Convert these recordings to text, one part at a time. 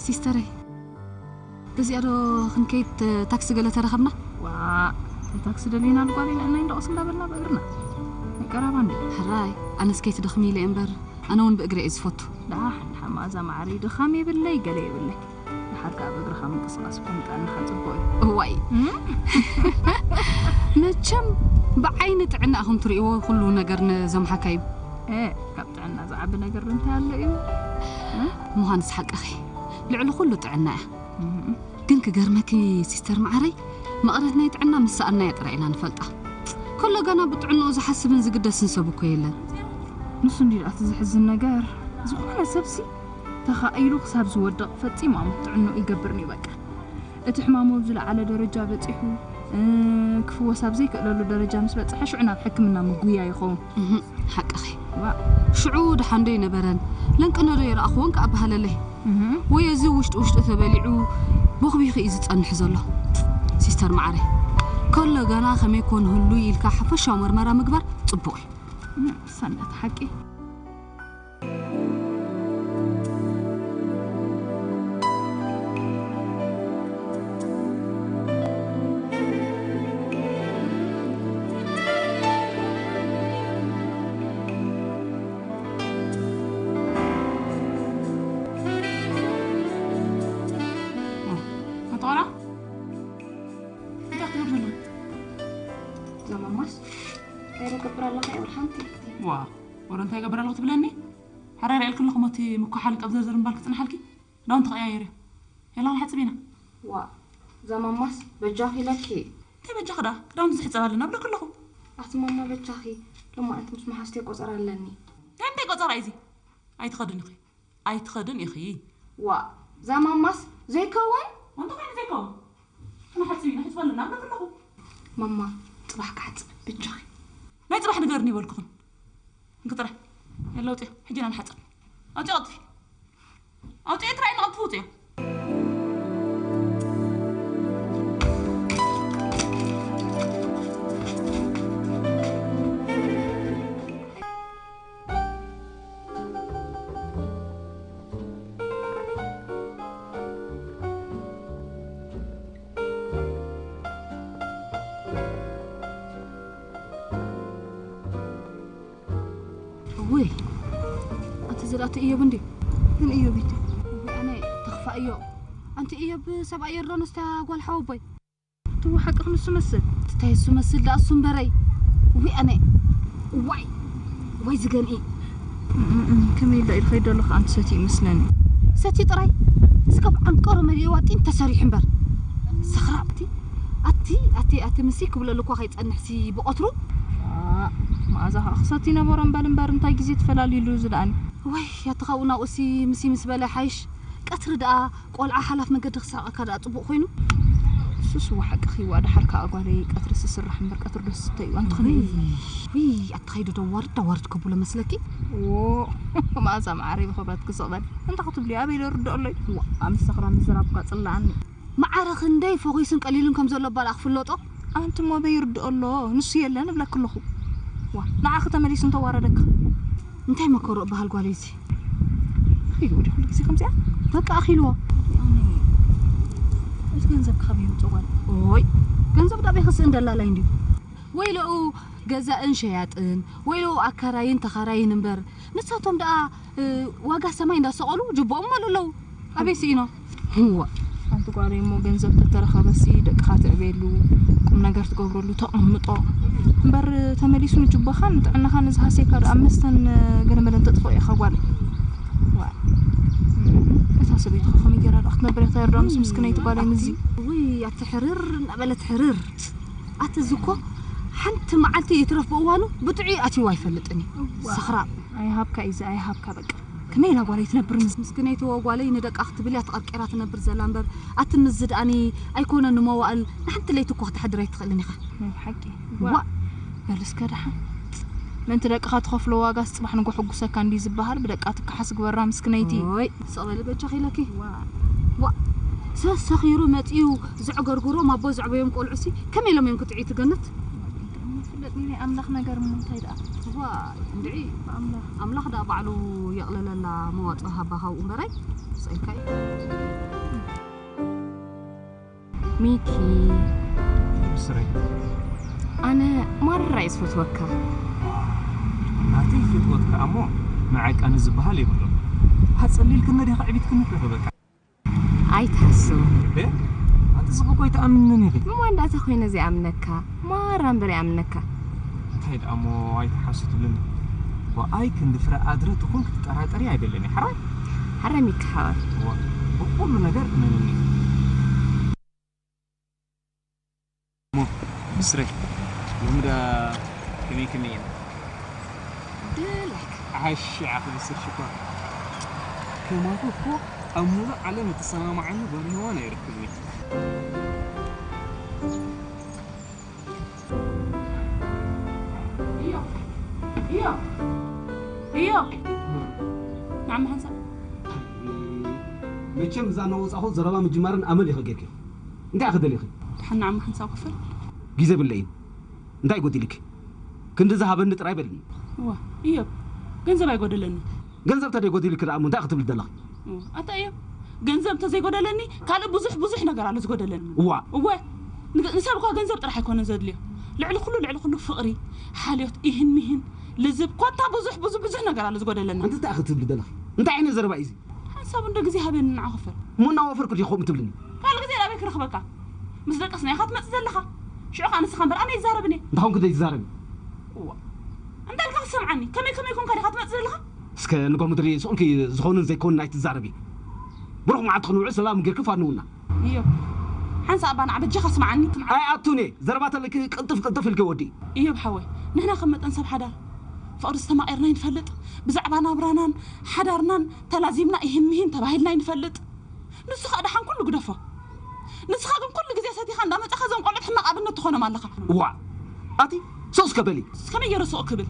ሲስተረይ፣ በዚኣ ዶ ክንከይድ ታክሲ ገለ ተረኸብና? ዋ፣ ታክሲ ደሊና ልጓል ኢና ናይ እንደቐስ እንዳበልና ብእግርና። ናይ ቀረባ እንዲ። ሕራይ፣ ኣነስ ከይትደኽሚ ኢለ እምበር፣ ኣነ እውን ብእግረ እየ ዝፈቱ። ደሓን፣ ደሓን መኣዛ ማዕረይ፣ ድኻም የብለይ፣ ገለ የብለይ። ደሓር ከኣ ብእግርኻ ምንቅስቓስ እኮ ንጥዕናኻ ጽቡቕ እዩ። እዋይ። እም? መቸም ብዓይኒ ጥዕና ኢኹም ትርእይዎ ኩሉ ነገር ንዘምሓካይም። እ፣ ካብ ጥዕና ዝዓቢ ነገር እንታይ ኣሎ እዩ? እ? ምዃንስ ሓቅኺ። ልዕሊ ኩሉ ጥዕና እያ። እም። ግን ክገርመኪ ሲስተር መዓረይ፣ መቐረት ናይ ጥዕና ምስ ሰኣናያ ጥራይ ኢና ንፈልጣ። ከሎ ገና ብጥዕንኡ ዝሓስብን ዝግደስን ሰብ እኮ የለን። ንሱ እንዲ ደኣ እቲ ዘሕዝን ነገር፣ ዝኾነ ሰብሲ ተኻኢሉ ክሳብ ዝወድቕ ፈጺሙ ኣመት ጥዕንኡ ይገብር እዩ በቃ። እቲ ሕማሙ ኣብ ዝለዓለ ደረጃ በጺሑ፣ እ፣ ክፍወስ ኣብ ዘይክእለሉ ደረጃ ምስ በጽሐ ሽዑ ናብ ሕክምና ምጉያ ይኸውን። እህ፣ ሓቅኺ። ዋ። ሽዑ ደሓን ዶ ይነበረን፣ ለንቅነ ዶ ይረኣኽዎን ከኣ በሃለለይ። እህ። ወይ እዚ ውሽጢ ውሽጢ ተበሊዑ ቦኽቢኺ እዩ ዝጸንሕ ዘሎ። ሲስተር መዓረይ፣ ከሎ ገና ከመይ ኮን ህሉ ኢልካ ሓፈሻዊ መርመራ ምግባር ጽቡቕ እዩ። እም፣ ሰነት ሓቂ። ኣቶ ቃና፣ እንታይ ክትብል ዘለኻ? እዛ ማማስ እንታይ ትገብር ኣለኻ? ይብል ሓንቲ። ዋ፣ ወረ እንታይ ይገብር ኣለኹ ትብለኒ? ሓራር ኢልክ ኣለኹ፣ ሞቲ ምኩሓል ቀብዘርዘር እምባል ክጽንሓልኪ? ክዳውንቲ ተቐያየሪ። የላ ንሓጽብ ኢና። ዋ፣ እዛ ማማስ በጃኺ ኢለኪ። እንታይ በጃኺ ደኣ? ክዳውንቲ ዝሕጸብ ኣለና ብለክ ኣለኹ። ኣቲ ማማ በጃኺ፣ ሎማዓንቲ ምስ መሓዝተይ ቆጸራ ኣለኒ። እንታይ እንታይ ቆጸራ እዩ እዚ? ኣይትኸድን ኢኺ። ኣይትኸድን ኢኺ። ዋ፣ እዛ ማማስ ዘይከውን? እንተ ኮይኑ ዘይከውን? ክንሓጽብ ኢና፣ ሕጽበልና ብለክ ኣለኹ። ማማ፣ ጽባሕ ክሓጽብ በጃኺ። ናይ ጽባሕ ንገርኒ ይበልኩኽን። እንክ ጥራሕ። የለ ኣውጽዮ፣ ሕጂ ኢና ንሓጽብ። ኣውጽዮ ቀልጥፊ። ኣውጽዮ ጥራይ ንቐልጥፊ ውጽዮ። እውይ፣ ኣቲ ዝራእቲ እዮብ እንድዩ። ምን እዮብ እዩ? እውይ፣ ኣነ ተኽፋ እዮ። ኣንቲ እዮብ ሰብኣይ ዮርዳኖስ እታ ጓል ሓወቦይ። ትው ሓቅኽ ንሱ መስል። ትታይ እሱ መስል ደኣ እሱ እምበረይ። እውይ፣ ኣነ። እዋይ፣ ወይ ዝገንኢ። እም፣ እም፣ ከመይ ኢለ ኢልኸ ይደለኹ ኣንቲ ሰቲ ይመስለኒ። ሰቲ ጥራይ። እስከብ ዓንቀሮ መሊእዋ ጢን ተሰሪሑ እምበር። ሰኽራብቲ። ኣቲ፣ ኣቲ፣ ኣቲ፣ ምሲ ክብለሉ እኳ ከይጸንሕሲ ብቐትሩ። ዋ፣ መኣዛ ኸኣ ክሰቲ ነበሮ እምበል እምበር እንታይ ግዜ ትፈላልዩሉ ዝደኣኒ። ወይ፣ ኣቲ ኻብኡ ናብኡሲ ምሲ ምስ በለ ሓይሽ። ቀትሪ ደኣ ቆልዓ ሓላፍ መገዲ ክስሕቐካ ደኣ ጽቡቕ ኮይኑ። እሱስ እወ ሓቅኺ እዋ፣ ደሓር ከኣ ጓለይ ቀትሪ ስስራሕ እምበር ቀትሪ ዶ ዝስተ እዩ? ኣንቲ ኸመይ እዩ? ውይ፣ ውይ፣ ኣቲ ኸይዱ ዶ ዋርድ ዶ ዋርድ ከብሎ መስለኪ? ዎ፣ መኣዛ መዓረይ ብኽብረት ክስቕ በል። እንታይ ክትብሊ? ኣበይ ዶ ርድኦ ኣሎይ? ዋ፣ ኣምስ ሰኽራ ምዝራብ እኳ ጽላኣኒ። ማዕረ ክንደይ ፈኺሱን ቀሊሉን ከም ዘሎ እባ ደኣ ክፍለጦ። ኣንቲ እሞ ኣበይ ይርድኦ ኣሎ? ንሱ የለን እብለኪ ኣለኹ። ዋ፣ ንዓኺ ተመሊሱ እንተዋረደኪ? እንታይ መከሮ እበሃል ጓለይ እዚ? ኣኺልዎ ድዩ ኩሉ ግዜ ከምዚኣ? በቃ ኣኺልዎ። ኣነ፣ እቲ ገንዘብ ክኸብ ይምጾ ጓል። ኦይ፣ ገንዘብ ዳበይ ክስእን ደላላይ እንድዩ? ወይለኡ ገዛእን ሸያጥን፣ ወይለኡ ኣካራይን ተኻራይን እምበር፣ ንሳቶም ደኣ፣ እ፣ ዋጋ ሰማይ እንዳሰቐሉ ጅቦኦም ይመልኡ ኣለዉ። ኣበይ ስኢኖም? እዋ። ሓንቲ ጓለይ እሞ ገንዘብ ተተረኸበሲ ደቅኻ ትዕበየሉ፣ ቁም ነገር ትገብረሉ፣ ተቐምጦ። እምበር ተመሊሱ ንጅቦኻን ንጥዕናኻን ንዝሃሰየካ ዶ ኣብ መስተን ገለመለን ተጥፍኦ ኢኻ ጓለይ? ዋ። እታ ሰበይትኻ ከመይ ገይራ ደኣ ክትነብር እያ? እታ ዮርዳኖስ ምስክነይቲ ጓለይ ምስዚ። ውይ፣ ኣቲ ሕርር እናበለት ሕርር። ኣቲ እዚ እኮ ሓንቲ መዓልቲ ይትረፍ ብእዋኑ ብጥዑይ ኣትይዋ ኣይፈልጥን እዩ። እዋ። ሰኽራም። ኣይሃብካ እዩ እዚ፣ ኣይሃብካ በቃ። ከመይ ኢላ ጓለይ ትነብር ምስ ምስክነይቲ ጓለይ ንደቃ ክትብል እያ ተቐርቂራ ትነብር ዘላ እምበር፣ ኣቲ ምስዚ ደኣኒ ኣይኮነን ንመዋእል ንሓንቲ ለይቲ እኮ ክትሓድር ኣይትኽእልን ኢኻ። ናይ ብሓቂ። ዋ። በል እስከ ደሓን። ምእንቲ ደቅኻ ትኸፍሎ ዋጋስ ጽባሕ ንጎ ሕጉሰካ እንድዩ ዝበሃል፣ ብደቃ ትከሓስ ግበራ ምስክነይቲ። ኦይ፣ ስቕ በሊ በጃኺ ኢለኪ። ዋ። ዋ። ሰሰኺሩ መጺኡ ዘዕገርግሮም ኣቦ ዘዕበዮም ቆልዑሲ ከመይ ኢሎም እዮም ክጥዕዩ ትገነት? ፍለጥኒ ናይ ኣምላኽ ነገር እሞ እንታይ ደኣ? እዋ፣ እንድዒ፣ ኣምላኽ ኣምላኽ ደኣ ባዕሉ የቕለለላ፣ መዋጽኦ ሃባ ካብኡ እምበራይ ስኢልካ እዩ። ሚኪ፣ ብስረይ። ኣነ ማራ እየ ዝፈትወካ። ናተይ ይፈትወካ እሞ ንዓይ ቃነ ዝበሃል የብሉን። ሃጸሊልክኒ ዲኻ ዕቢትክኒ እኮ በቃ። ኣይትሓስብ። እ? ኣቲ ጽቡቅ ኣይትኣምንን ኢኺ። እሞ እንዳታ ኮይነ ዘይኣምነካ፣ ማራ እምበር ይኣምነካ። እንታይ ደኣ እሞ ኣይትሓሱ ትብልኒ? ብኣይ ክንዲ ፍረ ኣድሪ ትኹን ክትጠራጠሪ ኣይደልን እየ። ሓራይ? ሓራይ ሚኪ ሓወይ። እዋ፣ ብኩሉ ነገር እመንኒ። እሞ ብስረይ፣ ሎሚ ደኣ ከመይ ከመይ እየን? ድላይክ። ዓሽ፣ ዓኺ ብስር ሽኮር። ከማኺ እኮ ኣብ ሙሉእ ዓለም እትሰማማዓኒ ጓል ሄዋን ኣይረክብን እየ። እዮ፣ እዮ፣ እዮ። ንዓማ ሓንሳብ። መቸም እዛ እናወጻኹ ዘረባ ምጅማርን ኣመል ኢኺ ጌርኪ። እንታይ ኢኺ ደሊኺ? ደሓን ንዓማ ሓንሳብ ክፈል። ግዜ የብለይን። እንታይ ጎዲልኪ? ክንዲ ዝሃበኒ ጥራይ በልኒ። እዋ፣ እዮብ፣ ገንዘብ ኣይጎደለኒ። ገንዘብ ተደይ ጎዲልኪ ደኣ እሞ እንታይ ክትብሊ ደለኺ? እዋ፣ ኣታ እዮብ፣ ገንዘብ እንተዘይጎደለኒ፣ ካልእ ብዙሕ፣ ብዙሕ ነገር ኣሎ ዝጎደለኒ። እዋ። እወ፣ ንገ-፣ ንሰብ እኳ ገንዘብ ጥራሕ ኣይኮነን ዘድልዮ። ልዕሊ ኩሉ፣ ልዕሊ ኩሉ ፍቕሪ፣ ሓልዮት፣ ኢህን ሚህን፣ ልዝብ፣ ኮታ ብዙሕ፣ ብዙሕ፣ ብዙሕ ነገር ኣሎ ዝጎደለና። ኣንቲ እንታይ ክትብሊ ደለኺ? እንታይ ዓይነት ዘረባ እዩ እዚ? ሓንሳብ እንዶ ግዜ ሃበኒ ንዓ ክፈል። እሞ እናወፈርኩ ድየ ከምኡ ትብልኒ? ካልእ ግዜ ናበይ ክረኽበካ? ምስ ደቀስና ኢኻ ትመጽእ ዘለኻ። ሽዑ ኸኣ ንስኻ እምበር ኣነ ኣይዛረብን እየ። እንታይ ኮንኩ ዘይትዛረቢ? እዋ። እንታይ ኢልካ ክትሰምዓኒ? ከመይ ከመይ ኮንካ ዲኻ ትመጽእ ዘለኻ? እስከ ንጎ ምድሪ ስቕ ኢልኪ ዝኾኑን ዘይኮኑን ኣይትዛረቢ። ብሩኽ መዓልቲ ክንውዕል ሰላም ጌርኪ ፋንውና። እዮብ፣ ሓንሳእ እባ ንዓ በጃኻ ስምዓኒ። ኣይኣቱን እየ። ዘረባ ተለኪ ቅልጥፍ ቅልጥፍ ኢልኪ ወዲ። እዮብ ሓወይ፣ ንሕና ከም መጠን ሰብ ሓዳር ፍቕሪ ዝተማቒርና ኣይንፈልጥ። ብዛዕባ ናብራናን ሓዳርናን ተላዚምና ኢሂን ሚሂን ተባሂልና ኣይንፈልጥ። ንሱ ኸኣ ደሓን ኩሉ ግደፎ። ንስኻ ግን ኩሉ ግዜ ሰቲኻ እንዳመጻኻ እዞም ቆልዑት ሕማቕ ኣብነት ትኾኖም ኣለኻ። እዋ፣ ኣቲ ሶስ ከበሊ። ከመይ ገይረ ስቕ ክብል?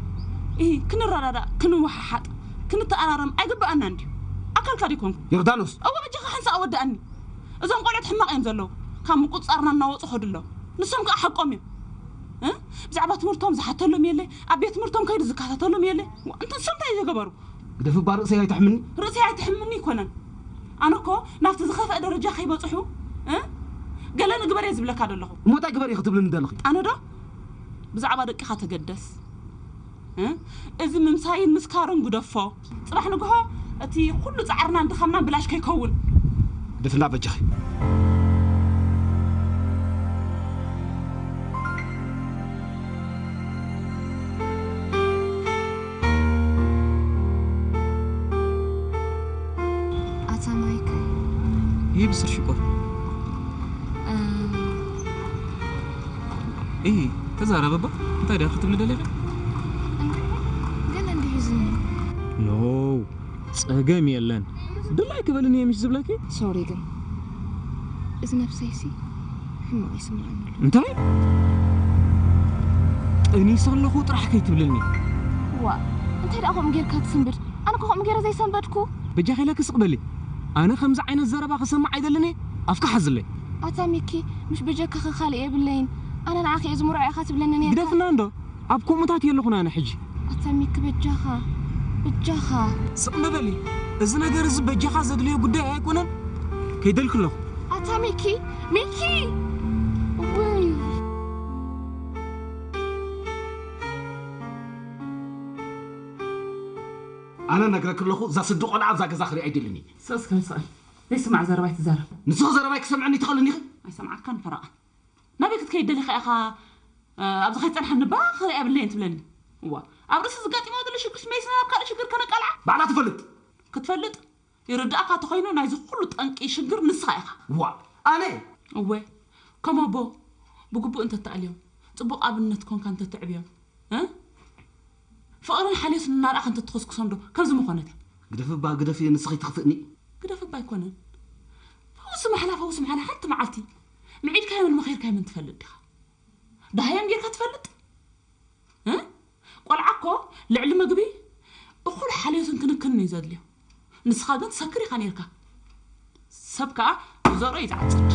እሂ፣ ክንረዳዳእ፣ ክንወሓሓጥ፣ ክንተኣራረም ኣይግብኣናን ድዩ? ኣካልካ ዶ ኣይኮንኩ? ዮርዳኖስ። እወ፣ በጃኻ ሓንሳእ ኣወድኣኒ። እዞም ቆልዑት ሕማቕ እዮም ዘለዉ። ካብ ምቁጽጻርና እናወጹ ኸዱ ኣለዉ። ንሶም ከኣ ሓቆም እዮም። እ? ብዛዕባ ትምህርቶም ዝሓተሎም የለ፣ ኣብ ቤት ትምህርቶም ከይዱ ዝከታተሎም የለ። ዋ፣ እንተ ንሶም እንታይ ዝገበሩ? ግደፊ እባ ርእሰይ ኣይትሕምኒ። ርእሰይ ኣይትሕምኒ ኣይኮነን። ኣነ እኮ ናብቲ ዝኸፍአ ደረጃ ከይበጽሑ፣ እ? ገለ ንግበር እየ ዝብለካ ዘለኹ። እሞ እንታይ ግበር ኢኺ ትብልኒ ዘለኺ? ኣነ ዶ? ብዛዕባ ደቅኻ ተገደስ። እ? እዚ ምምሳይን ምስካሮን ግደፎ። ጽባሕ ንግሆ እቲ ኩሉ ጻዕርናን ድኻምናን ብላሽ ከይከውን። ግደፍና በጃኺ። ኣታ ማይክ። ይህ ብስር ሽኮር። እም፣ እይ፣ ተዛረበባ። እንታይ ደኣ ክትብሊ ደሊኺ? እንዴ፣ ግን እንዲህ ይዝኒ። ኖ፣ ጸገም የለን። ድላይ ክበልኒ እየ ምሽ ዝብለኪ? ሶሪ ግን፣ እዚ ነብሰይሲ ሕማቕ ይስምዓኒ ኣሎ። እንታይ? ጠኒሰ ኣለኹ ጥራሕ ከይትብልኒ። ዋ፣ እንታይ ደኣ ከምኡ ጌርካ ትስንብድ? ኣነ እኮ ከምኡ ጌረ ዘይሰንበድኩ። በጃኺ ኢለኪ ስቕ በሊ። ኣነ ከምዚ ዓይነት ዘረባ ክሰምዕ ኣይደልን እየ። ኣፍካ ሓዝለይ። ኣታ ሚኪ፣ ምሽ በጃካ ኸ ካልእ የብለይን። ኣነ ንዓኺ እየ ዝምርዖ ኢኻ ትብለኒ ነይርካ። ግደፍና እንዶ። ኣብ ከምኡታት የለኹን ኣነ ሕጂ። ኣታ ሚኪ በጃኻ፣ በጃኻ። ስቕ ንበሊ። እዚ ነገር እዚ በጃኻ ዘድልዮ ጉዳይ ኣይኮነን። ከይደልክ ኣለኹ። ኣታ ሚኪ፣ ሚኪ! ውይ! ኣነ ነግረክ ኣለኹ፣ እዛ ስዲ ቆልዓ ኣብዛ ገዛ ክሪኣ ኣይደልን እየ። ስቕ እስከ ንስቐል። ዘይስማዕ ዘረባ ኣይትዛረብ። ንስኺ ዘረባይ ክሰምዐኒ ትኽእልኒ ኢኺ? ኣይሰምዓካን ፈረቓን። ናበይ ክትከይድ ደሊኻ ኢኻ፣ እ፣ ኣብዚ ከይጸንሐኒ እባ ክሪኣ የብለይን ትብለኒ? እዋ፣ ኣብ ርእሲ ዝጋጢማ ዘሎ ሽግርስ መይስና ኣብ ካልእ ሽግር ከነቃልዓ? ባዕላ ትፈልጥ። ክትፈልጥ? ይርድኣካ ተኾይኑ ናይዚ ኩሉ ጠንቂ ሽግር ንስኻ ኢኻ። ዋ፣ ኣነ? እወ፣ ከም ኣቦ ብግቡእ እንተተኣልዮም፣ ጽቡቕ ኣብነት ኮንካ እንተትዕብዮም፣ እ? ፍቕርን ሓልዮትን እናርኣኻ እንተትኾስኩሶም ዶ ከምዚ ምኾነት እያ? ግደፊ እባ፣ ግደፊ፣ ንስኺ ትኽፍእኒ። ግደፊ እባ ኣይኮነን። ፈውሲ ማሕላ፣ ፈውሲ ማሕላ ሓንቲ መዓልቲ ምዒድካዮምን መኺርካዮምን ትፈልጥ ዲኻ? ደሃዮም ጌርካ ትፈልጥ? እ? ቆልዓ እኮ ልዕሊ ምግቢ እኹል ሓልዮትን ክንክንን እዩ ዘድልዮ። ንስኻ ግን ትሰክር ኢኻ ኔርካ። ሰብ ከኣ ዝዘርኦ እዩ ዝዓጽድ።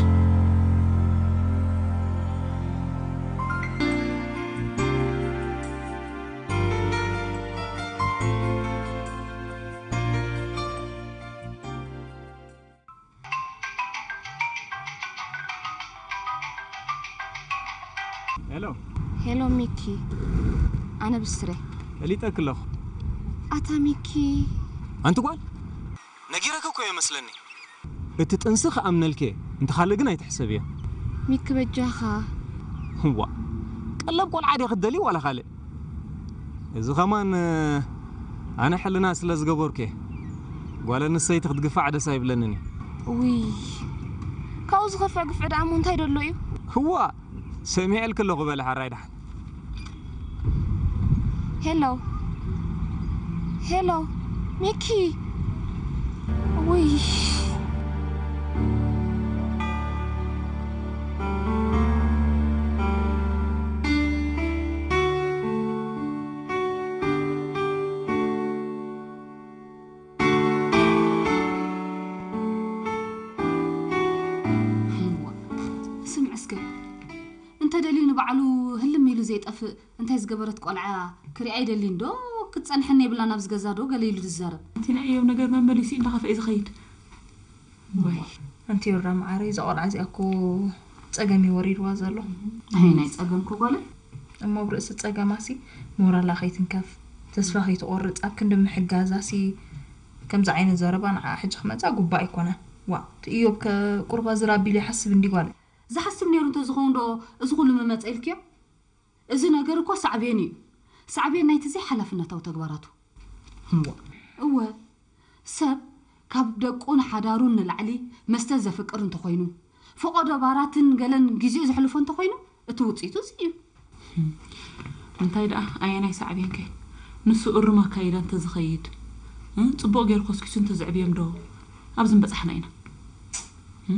ሄሎ። ሄሎ ሚኪ፣ ኣነ ብስረ። ፈሊጠኪ ኣለኹ። ኣታ ሚኪ። ኣንቲ ጓል፣ ነጊረኪ እኮ እየ መስለኒ። እቲ ጥንሲ ክኣምነልኪ እየ፣ እንተ ካልእ ግን ኣይትሕሰብዮ። ሚኪ በጃኻ። ዋ፣ ቀለብ ቆልዓ ድየ ክትደልይ ዋላ ካልእ? እዚ ኸማን ኣነ ሕልና ስለ ዝገበርኩ እየ። ጓል ኣንስተይቲ ክትግፋዕ ደስ ኣይብለንን እዩ። ውይ፣ ካብኡ ዝኸፍዕ ግፍዒ ደኣ እሞ እንታይ ደሎ እዩ? ህዋ፣ ሰሚዐልኪ ኣለኹ በሊ ሓራይ ደሓን። ሄሎ፣ ሄሎ፣ ሚኪ። ውይ። ስምዕ እስከ፣ እንተደልዩ ንባዕሉ ህልም ኢሉ ዘይጠፍእ እንታይ ዝገበረት ቆልዓ ክሪኣ ይደሊ እንዶ ክትጸንሐኒ የብላን ኣብዚ ገዛ ዶ ገለ ኢሉ ዝዛረብ። እቲ ናይ እዮም ነገር መመሊሱ እንዳኸፍአ ዝኸይድ ወይ ኣንቲ ዮራ መዓረይ እዛ ቆልዓ እዚኣ እኮ ጸገም እዩ ወሪድዋ ዘሎ። ኣይ ናይ ጸገም ኮ ጓለ እሞ ኣብ ርእሲ ጸገማሲ ሞራላ ከይትንከፍ ተስፋ ከይትቆርጽ ኣብ ክንዲ ምሕጋዛሲ ከምዚ ዓይነት ዘረባ ንዓ ሕጂ ክመጻ ጉባእ ኣይኮነ። ዋ እቲ እዮብ ከ ቁርባ ዝራቢል ይሓስብ እንዲ ጓለ። ዝሓስብ ነይሩ እንተዝኸውን ዶ እዚ ኩሉ ምመጸ ኢልክዮ? እዚ ነገር እኮ ሳዕቤን እዩ። ሳዕቤን ናይቲ ዘይሓላፍነታዊ ተግባራቱ። እምዋ። እወ፣ ሰብ ካብ ደቁን ሓዳሩን ንላዕሊ መስተ ዘፍቅር እንተኾይኑ፣ ፈቖዶ ባራትን ገለን ግዜኡ ዘሕልፎ እንተኾይኑ፣ እቲ ውጽኢቱ እዚ እዩ። እንታይ ደኣ ኣየናይ ሳዕቤንከ? ንሱ እሩም ኣካይዳ እንተዝኸይድ፣ እ፣ ጽቡቕ ገይሩ ኮስኪሱ እንተዘዕብዮም ዶ ኣብዚ ምበጻሕና ኢና። እ?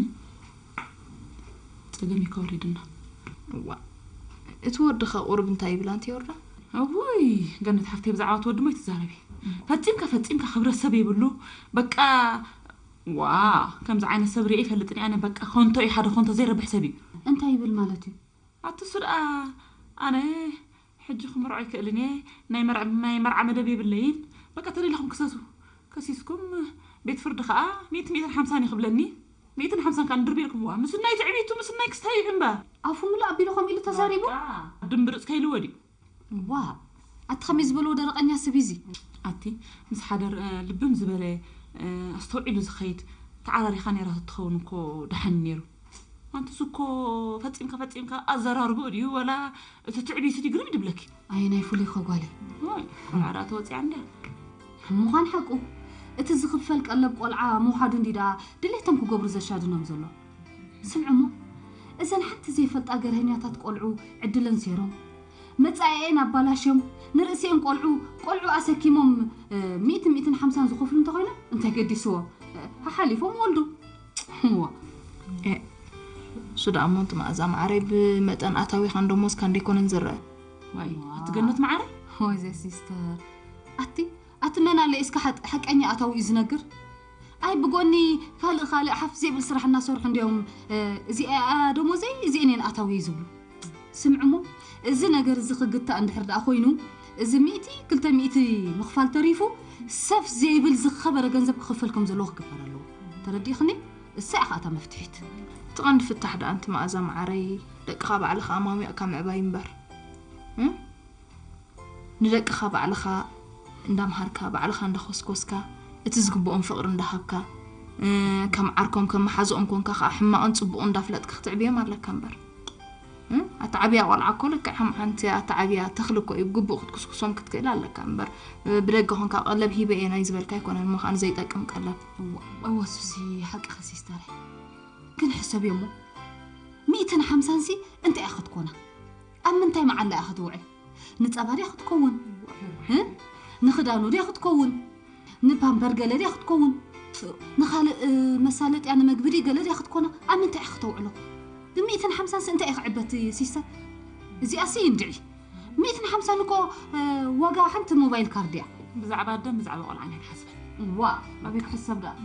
ጸገም እዩ ከውሪድና። እዋ እቲ ወዲ ከ ቁሩብ እንታይ ይብል ኣንቲ ዮርዳ? እውይ ገነት ሓፍተይ ብዛዕባ እቲ ወዲ ሞ ኣይትዛረቢ። ፈጺምካ ፈጺምካ ክብረት ሰብ የብሉ። በቃ ዋ ከምዚ ዓይነት ሰብ ሪኤ ይፈልጥን እየ ኣነ በቃ ኮንቶ እዩ ሓደ ኮንቶ ዘይረብሕ ሰብ እዩ። እንታይ ይብል ማለት እዩ? ኣቲ እሱ ደኣ ኣነ ሕጂ ክምርዖ ኣይክእልን እየ ናይ መርዓ ናይ መርዓ መደብ የብለይን በቃ ተደሊኹም ክሰሱ ከሲስኩም ቤት ፍርዲ ከኣ ሚእቲ ሚእትን ሓምሳን እዩ ክብለኒ ሚእትን ሓምሳን ከኣ ንድርቢ ኢልኩምዋ ምስናይ ትዕቢቱ ምስናይ ክስታይ እዩ እምበር ኣፉ ምሉእ ኣቢሉ ከምኡ ኢሉ ተዛሪቡ በቃ ድምብርጽ ከይልዎ ድዩ ዋእ ኣቲ ከመይ ዝበልዎ ደረቐኛ ስብ እዚ ኣቲ ምስ ሓደ ልብም ዝበለ ኣስተውዒሉ ዝኸይድ ተዓራሪኻ ነይራ ተትኸውን እኮ ደሓን ነይሩ ኣንቱስ እኮ ፈጺምካ ፈጺምካ ኣዘራርብኡ ድዩ ወላ እቲ ትዕቢቱ ድዩ ግርም ድብለኪ ኣየናይ ፍሉይ ከ ጓለይ ቆልዓ ደኣ ተወፂኣ እንድያ ምዃን ሓቁ እቲ ዝኽፈል ቀለብ ቆልዓ ምውሓዱ እንዲ ደኣ ድሌቶም ክገብሩ ዘሻድኖም ዘሎ ስምዕሞ እዘን ሓንቲ ዘይፈልጣ ገርሀኛታት ቆልዑ ዕድለን ሴሮም መጻኢኤን ኣባላሽዮም ንርእሲኤን ቆልዑ ቆልዑ ኣሰኪሞም ሚእትን ሚእትን ሓምሳን ዝኸፍሉ እንተኾይኖም እንታይ ገዲስዎም ሓሓሊፎም ወልዱ እዋ እሱ ደኣ እሞ እቲ መኣዛ ማዓረይ ብመጠን ኣታዊኻን ደሞዝካን ደይኮነን ዝረአ ዋይ ኣቲ ገነት ማዓረይ ዋይ ዘ ሲስተር ኣቲ ኣቲ መን ኣለ እስካ ሓቀኛ ኣታዊ እዩ ዝነግር ኣይ ብጎኒ ካልእ ካልእ ሓፍ ዘይብል ስራሕ እናሰርሑ እንዲዮም እዚኣ ደሞዘይ እዚኤን እየን ኣታዊ ዝብሉ ስምዕሞ እዚ ነገር እዚ ክግታእ እንድሕር ደኣ ኮይኑ እዚ ሚእቲ ክልተ ሚእቲ ምኽፋል ተሪፉ ሰፍ ዘይብል ዝኸበረ ገንዘብ ክኽፈል ከም ዘለዎ ክግበር ኣለዎ ተረዲእኽኒ እሳ ኢኻ እታ መፍትሒት እቲ ቀንዲ ፍታሕ ደኣ ኣንቲ መኣዛ መዓረይ ደቅኻ ባዕልኻ ኣማሚቕካ ምዕባይ እምበር እም? ንደቅኻ ባዕልኻ እንዳምሃርካ ባዕልኻ እንዳኾስኮስካ እቲ ዝግብኦም ፍቕሪ እንዳሃብካ እ፣ ከም ዓርኮም ከም መሓዝኦም ኮንካ ከዓ ሕማቕን ፅቡቕን እንዳፍለጥካ ክትዕብዮም ኣለካ እምበር እ፣ ኣተዓብያ ቆልዓ እኮ ልክዕ ከም ሓንቲ ኣተዓብያ ተኽሊ እኮ እዩ ብግቡእ ክትኩስኩሶም ክትክእል ኣለካ እምበር እ፣ ብደገ ኮንካ ቀለብ ሂበ እየ ናይ ዝበልካ ኣይኮነን እሞ ከዓ ንዘይጠቅም ቀለብ እወ ሱሲ ሓቅኺ ሲስተረይ ግን ሕሰብዮ እሞ ሚእትን ሓምሳን ሲ እንታይ እያ ክትኮና ኣብ ምንታይ መዓላ እያ ክትውዕል ንጸባ ድያ ክትከውን እ? ንኽዳኑ ድያ ክትከውን ንፓምፐር ገለ ድያ ክትከውን ንኻልእ እ፣ መሳለጥያ ንመግቢ ድዩ ገለ ድያ ክትኮና ኣብ ምንታይ እያ ክተውዕሎ ብሚእትን ሓምሳን ሲ እንታይ እያ ክዕበት ሲስተር እዚኣ ሲ እንድዒ ሚእትን ሓምሳን እኮ እ፣ ዋጋ ሓንቲ ሞባይል ካርድ እያ ብዛዕባ ኣደን ብዛዕባ ቆልዓን እያ ትሓስበን ዋ ኣቤት ሕሰብ ደኣ